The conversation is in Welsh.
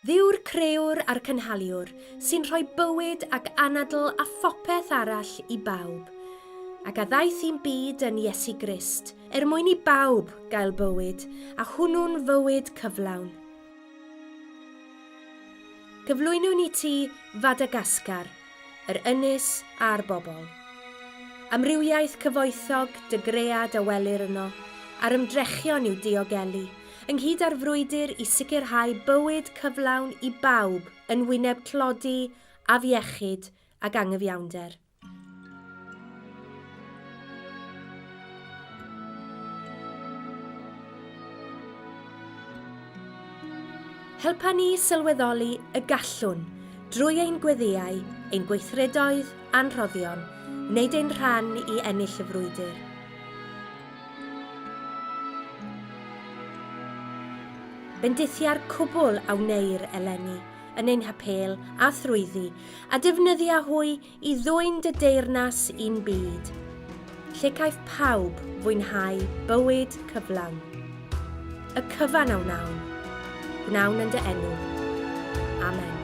Dduw'r crëwr a'r cynhaliwr, sy'n rhoi bywyd ac anadl a phopeth arall i bawb, ac a ddaeth i'n byd yn Iesu Grist, er mwyn i bawb gael bywyd, a hwnnw'n fywyd cyflawn. Cyflwynwn i ti Fadagascar, yr ynys a'r bobl. Amrywiaeth cyfoethog dy gread a welir yno, a'r ymdrechion i'w diogelu, ynghyd â'r frwydr i sicrhau bywyd cyflawn i bawb yn wyneb tlodi, afiechyd ac anghyfiawnder. Helpa ni sylweddoli y gallwn, drwy ein gweddïau, ein gweithredoedd a'n rhoddion, wneud ein rhan i ennill y frwydr. Bendithia'r cwbl a wneir eleni yn ein hapêl a thrwyddi, a defnyddia hwy i ddwyn dy deyrnas i'n byd, lle caiff pawb fwynhau bywyd cyflawn. Y cyfan a wnawn, gwnawn yn dy enw. Amen.